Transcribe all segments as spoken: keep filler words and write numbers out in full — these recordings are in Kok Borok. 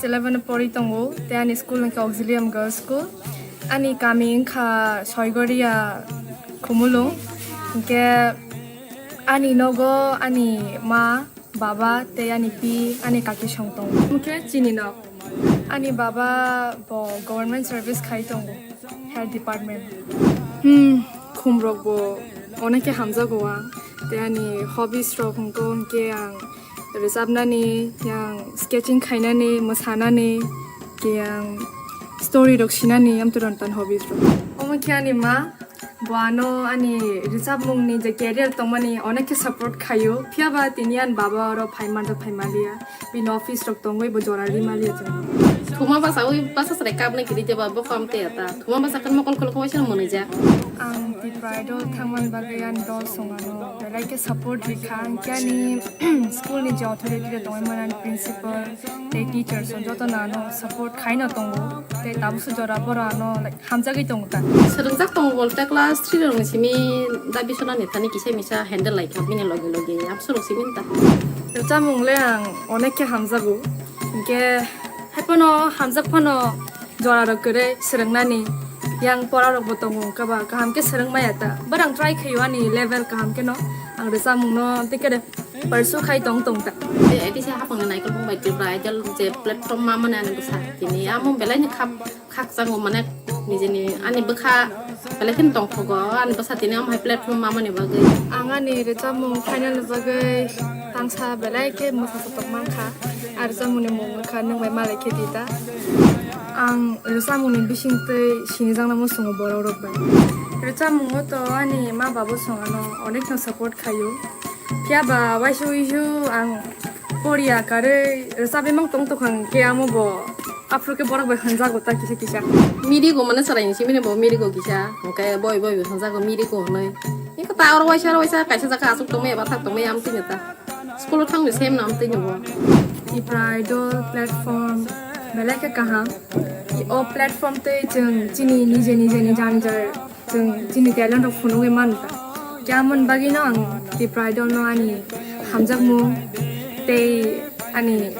Eleven pori tongo, tei ani school hwnkhe Auxilium Girls School. Ani kami wngkha Soigoria Khumulwng. Hwnkhe ani nogo ani ma, baba tei ani pi, ani kaki song tongo. Hwnkhe chini nok. Ani baba bo government service khai tongo, health department. Hmm, khumrok bo onek khe hamjago ang. Tei ani hobbies rok hwnkhe, hwnkhe ang rwchapnani, yang sketching khainani, mwsanani, yang story rok sinani, amtwrwng tan hobbies rok. Omo khe ani ma, bo ano ani rwchapmungni je career tongmani onek khe support khaio, phiya ba tini ani baba oro phai manjak phai maliya, bini office rok tongwi bo jora ri maliya chwng. Thuma basa ui basa chwrai kapnai kiri jeba bo kam te ata. Thuma basa kan mokol khuluk waisa mwnwi ja. Ang Tipra Idol thangmani bagwi ani dol song ano belai khe support rikha, hwnkhe ani school ni je authority rok tongwi mani, principal tei teachers rok jotono ano support khaino tongo, tei tabukso jora borok ano, like, hamjagwi tongo ta. Swrwngjak tongo bolte class three rokni simi dabi sonani thani kisa misa handle laikha bini loge loge absorok simi ta. Rwchapmung le ang onek khe hamjago, hwnkhe haiphano hamjak phano jora rok kwrwi swrwngnani yang pora rok bo tongo, wngkha ba kaham khe swrwng maya ta. But ang try khaio ani level kaham kheno, ang rwchapmung no tei khe pursue khai tong tong ta. Tei A D C hapang ni naikolbung bai Tripura Idol je platform ma mani ani bwsa tini amo belai ni khap khakchangma mane nijeni ani bwkha belai kheno tongthogo ani bwsa tini omo hai platform ma mani bagwi. Ang ani rwchapmung final ni bagwi tangsa belai khe mwsa sotok mankha. Ar rwchapmung ni mung wngkha Nwng Bai Malai Khe Di Ta. Ang rwchapmung ni bising twi sinijakna muchungo borok rok bai. Rwchapmung o to ani ma babo song ano onek no support khaio. Phiya ba waisa uisu ang poriya karwi rwchapwi mang tong tongkha, hwnkhe amo bo aphuru khe borok bai hwnjago ta kisa kisa. Mirigo mane chwraini simi bo Mirigo kisa, hwnkhe boi boi bo hwnjago Mirigo hwnwi. Eko ta oro waisa oro waisa kaisa jaga aswk tongmaya bathak tongmaya amtwino ta. School o thangni sem no amtwino bo. Tipra Idol platform belai khe kaham. O platform tei chwng chini nije nije ni jani jai chwng chini talent rok phunugwi mano ta. Khe amoni bagwino ang Tipra Idol no ani hamjakmung tei ani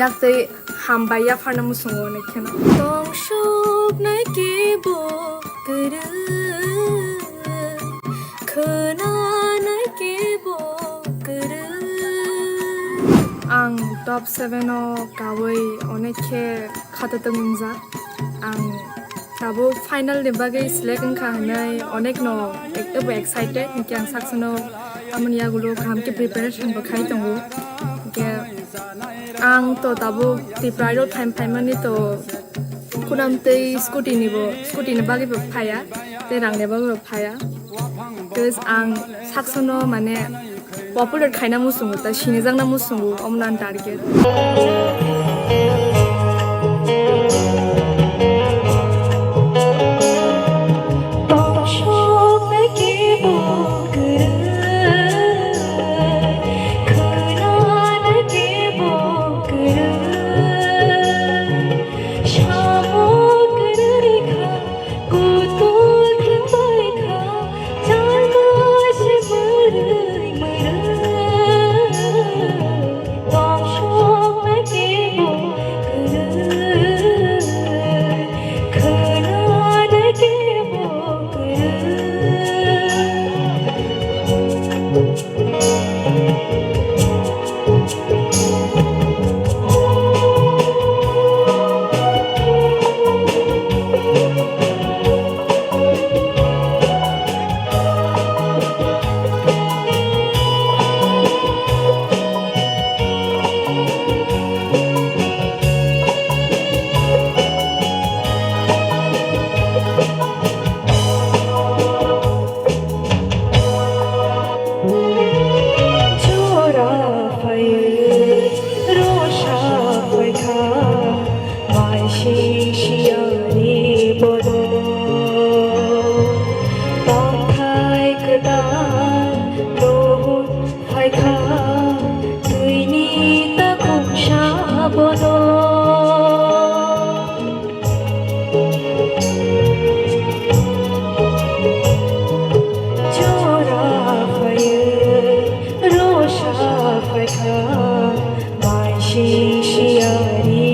yak tei hambai yapharna muchungo onek kheno. Tongsuknai kebo kwrwi, khwnanai kebo kwrwi. Ang top seven o kawi onek khe khatatwng wngjak. Ang tabuk final ni bagwi select wngkha hwnwi onek no ek-, ebo excited, hwnkhe ang saksa no amoni yagulo kaham khe preparation bo khai tongo. Hwnkhe ang to tabuk Tipra Idol phaim phaimani to khunam tei scooty ni bo, scooty ni bagwi bo phaiya, tei rang ni bagwi bo phaiya. Because ang saksa no mane popular khaina muchungo, ta sinijakna muchungo, omo no ani target. Jora phai, rosa phai kha, mai sing siani bodo. Tongthai kwtal nuhut phai kha, twini takhuk sa bodo. Jora phaiwi rosa phaikha, mai sing siari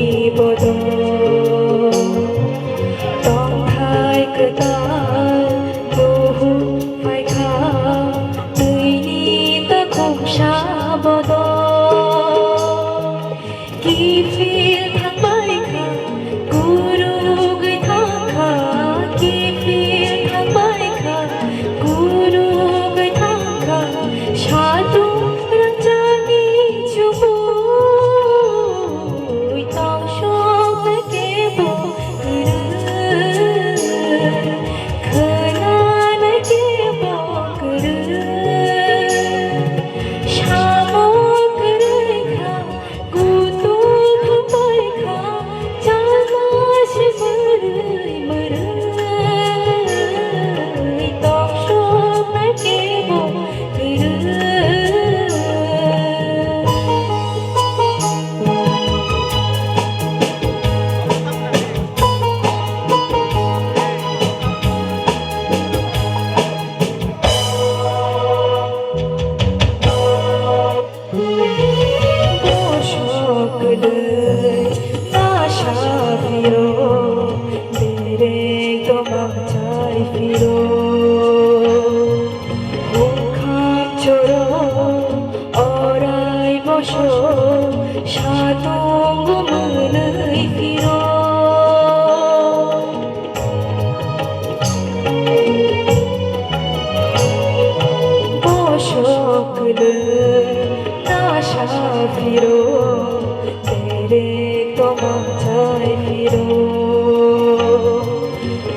Chai phiro,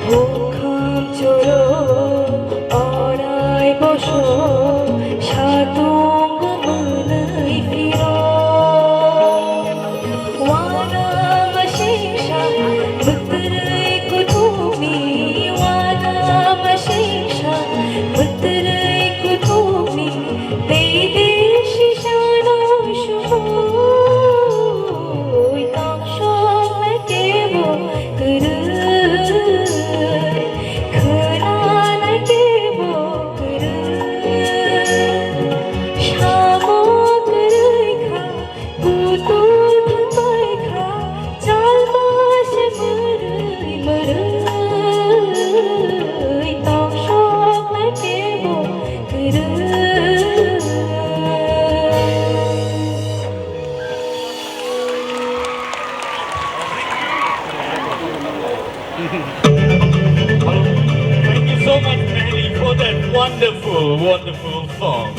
bukham choro, orai boso, satung mwnwi phiro. Wana masingsa, bwtwrwi kuthumi, wana masingsa, bwtwrwi kuthumi, tei tei sisano sumui, tongthok nai kebo kwrwi, khwnanai kebo kwrwi, samo kwrwi kha. Kutul thangbai kha, chalma se mwrwi mwrwi, tongthok nai kebo kwrwi. Thank you so much, Mehli, for that wonderful, wonderful song.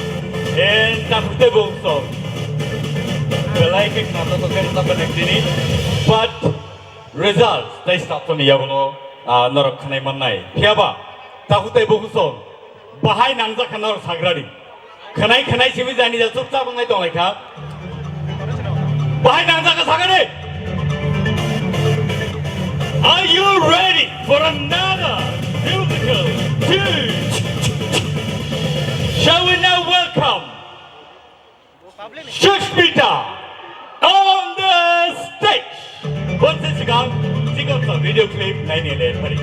And Takhuk Tebong song. Belai khe khna tongkha khe rwchapmani tini. But results tei start ni yagulo, ah, norok khwnai mannai. Phiyaba Takhuk Tebong song bahai nangjak kha norok sagrani. Khwnai khwnai simi jani ja chupchap wngnai tonglaikha. Bahai nangjak kha sagani. Are you ready for another musical tune? Shall we now welcome Sushmita on the stage? Bonsi sigang, sigang sa video clip naini le thari.